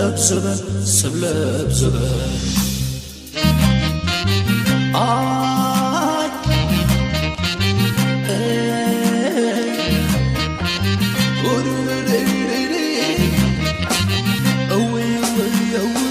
ስብለብ ስበል፣ ስብለብ ስበል። ኣይ፣ ኤይ፣ ኡሩሩሩሩሩ። እውይ፣ እውይ፣ እውይ።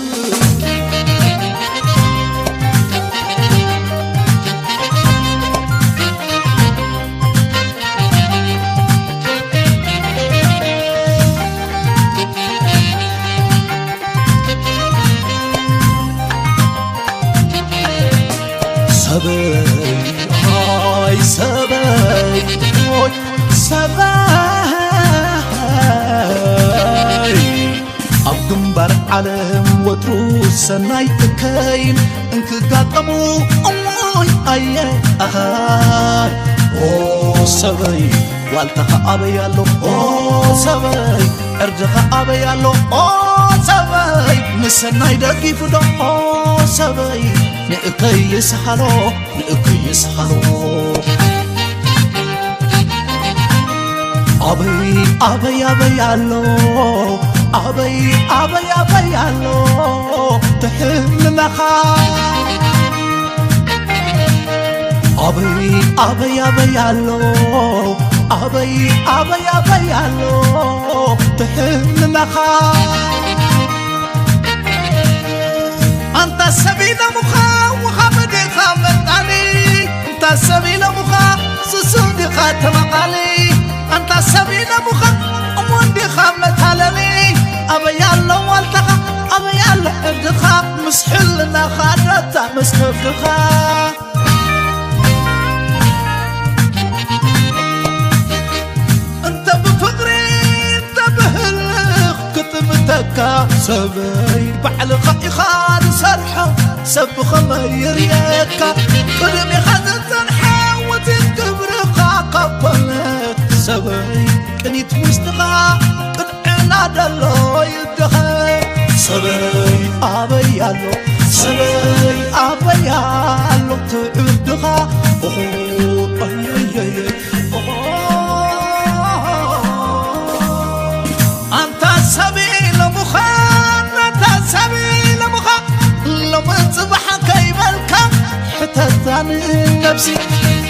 ሰበይ፣ ኣይ ሰበይ፣ ኦይ ሰበይ፣ ኣብ ግንባር ዓለም ወትሩ ሰናይ እከይን እንክጋጠሙ፣ እሞይ ኣየ ኣሃይ። ኦ ሰበይ፣ ዋልታኻ ኣበይ ኣሎ? ኦ ሰበይ፣ ዕርድኻ ኣበይ ኣሎ? ኦ ሰበይ፣ ንሰናይ ደጊፉ ዶ? ኦ ሰበይ፣ ንእከይ ይስሃሎ፣ ንእከይ ይስሃሎ። ኣበይ፣ ኣበይ፣ ኣበይ ኣሎ? ኣበይ፣ ኣበይ፣ ኣበይ ኣሎ? ትሕልናኻ ኣበይ ኣበይ ኣበይ ኣሎ? ኣበይ ኣበይ ኣበይ ኣሎ? ትሕልናኻ ኣንታ ሰብ ኢሎምኻ ውሃቢ ዲኻ መጣኒ? ኣንታ ሰብ ኢሎምኻ ስሱን ዲኻ ተመቓሊ? ኣንታ ሰብ ኢሎምኻ እሙን ዲኻ መታለሊ? ኣበይ ኣሎ ዋልታኻ? ኣበይ ኣሎ ዕርድኻ? ምስ ሕልናኻ ዳታ ምስ ከብድኻ እንተ ብፍቕሪ እንተ ብህልኽ ክጥምተካ ሰበይ ባዕልኻ ኢኻ ዝሰርሖ ሰብ ብኸመይ ይርእየካ ቅድሚኻ ዝጸንሐ ውፅኢት ግብርኻ ካብ ኮነ ሰበይ ቅኒት ውሽጥኻ ዕና ደሎ ይደኸ ሰበይ ኣበይ ኣሎ ሰበይ ኣበይ ኣሎ ትዕድኻ ኦሆ ኣየየየ ኦሆ ኣንታ ሰብ ኢሎምኻ ኣንታ ሰብ ኢሎምኻ ሎሚ ጽባሕ ከይበልካ ሕተታ ንነብሲ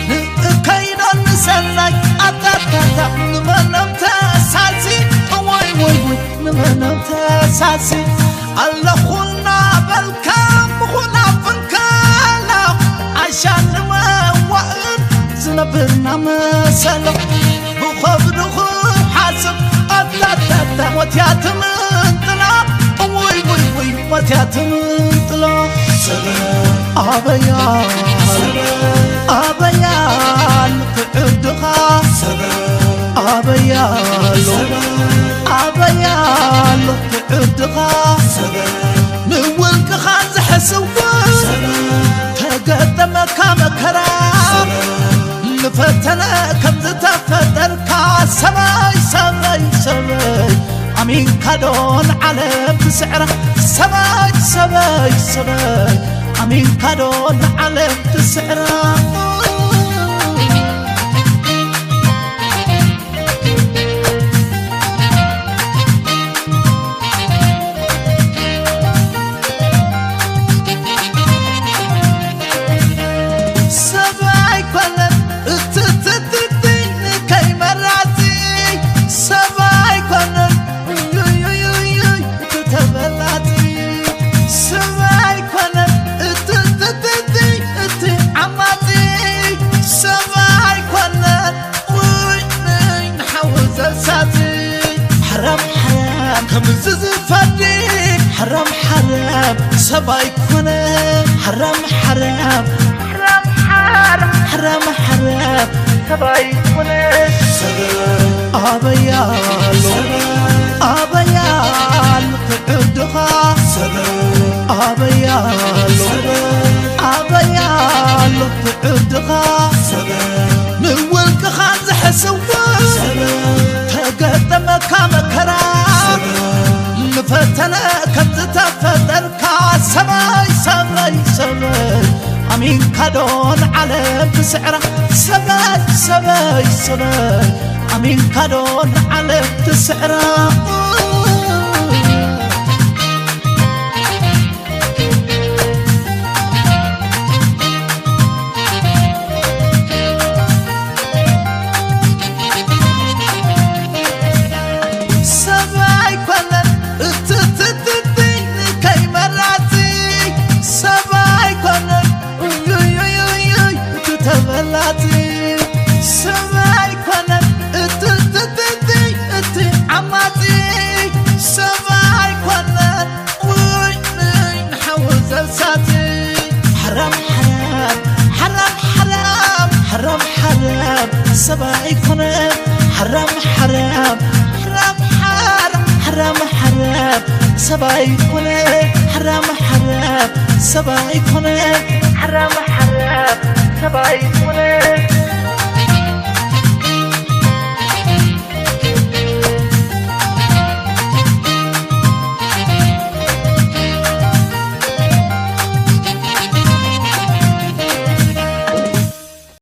ንእከይዶ ንሰናይ ኣታታታ ንመኖም ተሳሲ እወይ ወይ ወይ ንመኖም ተሳሲ ኣለኹ እናበልካ ምኹን ኣፍንካላ ዓሻ ንመዋእል ዝነብርና መሰሎ ብኸብዱ ክሓስብ ኣታታታ ሞትያ ትምንጥላ እውይ ውይ ውይ ሞትያ ትምንጥላ ኣበያ ኣበያ ንክዕድኻ ኣበያ ኣሎ ኣበያ ኣሎ ክዕድኻ ንውልቅኻ ዝሕስው ተገጠመካ መከራ ንፈተነ ከም ዝተፈጠርካ ሰበይ ሰበይ ሰበይ ኣሚንካ ዶ ንዓለም ትስዕራ ሰበይ ሰበይ ሰበይ ኣሚንካ ዶ ንዓለም ትስዕራ ሓራም ሓራም ከምዚ ዝፈዲ ሓራም ሓራም ሰብ ኣይኮነ ሓራም ሓራም ሓራም ሓራም ሓራም ሓራም ሰብ ኣይኮነ ኣበያ ኣሎ ኣበያ ኣሎ ትዕድኻ ኣበያ ኣሎ ኣበያ ኣሎ ትዕድኻ ንውልቅኻ ዝሕስው ተገጠመካ መከራ ንፈተነ ከም ዝተፈጠርካ ሰበይ ሰበይ ሰበይ ኣሚንካ ዶ ንዓለም ትስዕራ ሰበይ ሰበይ ሰበይ ኣሚንካ ዶ ንዓለም ትስዕራ ሰብኣይ ኮነ ሓራም ሓራም ሓራም ሓራም ሓራም ሓራም ሰብኣይ ኮነ ሓራም ሓራም ሰብኣይ ኮነ ሓራም ሓራም ሰብኣይ ኮነ